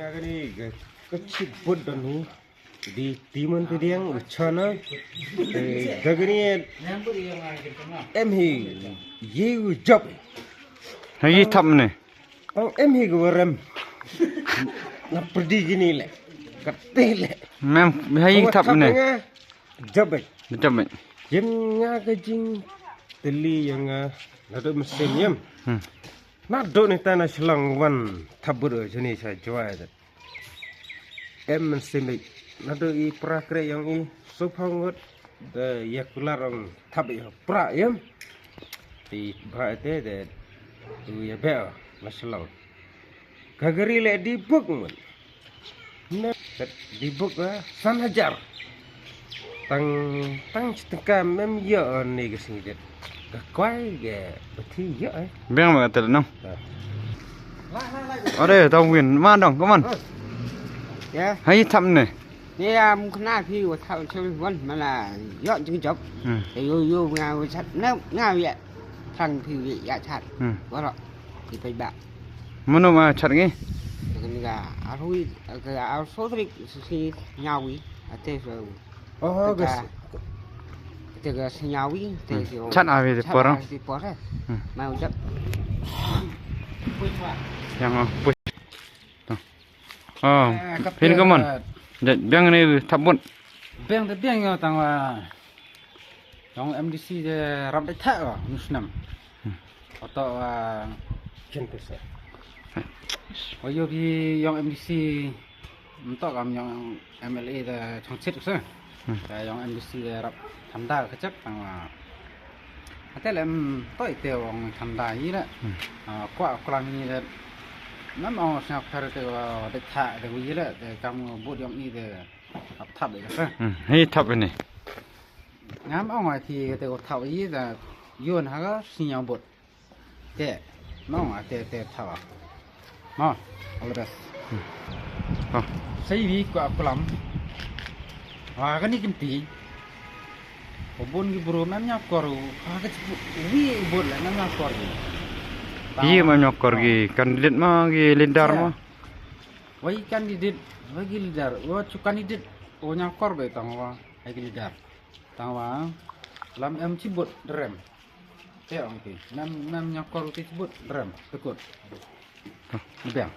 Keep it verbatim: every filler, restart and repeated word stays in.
Kani ka, ka chibut don hi. Di timan ti diang u chana. Eh, da kani em hi ye u job. Hai thap ne. Ong em hi ka warem. Na perdi kini le. Kati le. Mem hai thap ne. Job. Job. Yem nga ka jing teli yang nga. Nado mesin yem. Hmm. Nado ni tana selang wan tabur jani sa jwai dat. Em men simik. Nado i pra kre yong i. Suphangot. Da ya kular ong thap ya pra yem. Ti ba te de. Tu ya be na selang. Ka gari le di buk mun. Ne di buk la san hajar. Tang, tang setengah mem ya ni ka singit. Ka kwai ke beti ya eh. Biang ma ka tel nong. Ore, tong win, man dong, come on. Ya. Hai thap ne. Ni am khna phi wa thap chul wan mana yo jing job. Hmm. Yo yo nga wa chat na nga ya. Thang phi ya chat. Hmm. Wa ro. Ki pe ba. Mano ma chat ngi? Ka ni ka arui ka ar so trik si nyawi ate so. Oh, ka. Te ka si nyawi te si. Chat avi de por. Ti por eh. Hmm. Ma u jap. Yang oh, push. Oh, pin ka mon. Biang ni thap bun. Biang de biang yo tang wa. Yong M D C de rap de thak wa nusnam. Hmm. Oto wa chen pesa. Wa yo bi yong M D C mtok am yong M L A de chongchit se. Hmm. Ka yong M D C de rap thanda ka chak tang wa. Ate lem toi te wong thanda yi le. Hmm. Ah, kwa klang yi le. Nam ong sngap thar te wa de thak de yi le de kam bud yong i de. Thap thap i ka. Hmm, hi thap ini. Ngam ong ai ti te ko thap i da yun ha ka sinyang bot. Te. Mong ai te te thap a. Ma, all the best. Hmm. Oh. Sai wi ko akulam. Wa ka ni kin ti. Ko bun ki bru mem nya kor u. Ha ka chipu wi bun la mem nya kor u. Yi mem nya kor ki candidate ma ki leader ma. Wai candidate, wai ki leader, wa chu candidate, wa nya kor be tang wa, hai ki leader. Tang wa, lam em chibut rem. Te ong ki, nam, nam nya kor ki chibut rem, tekut. Biang.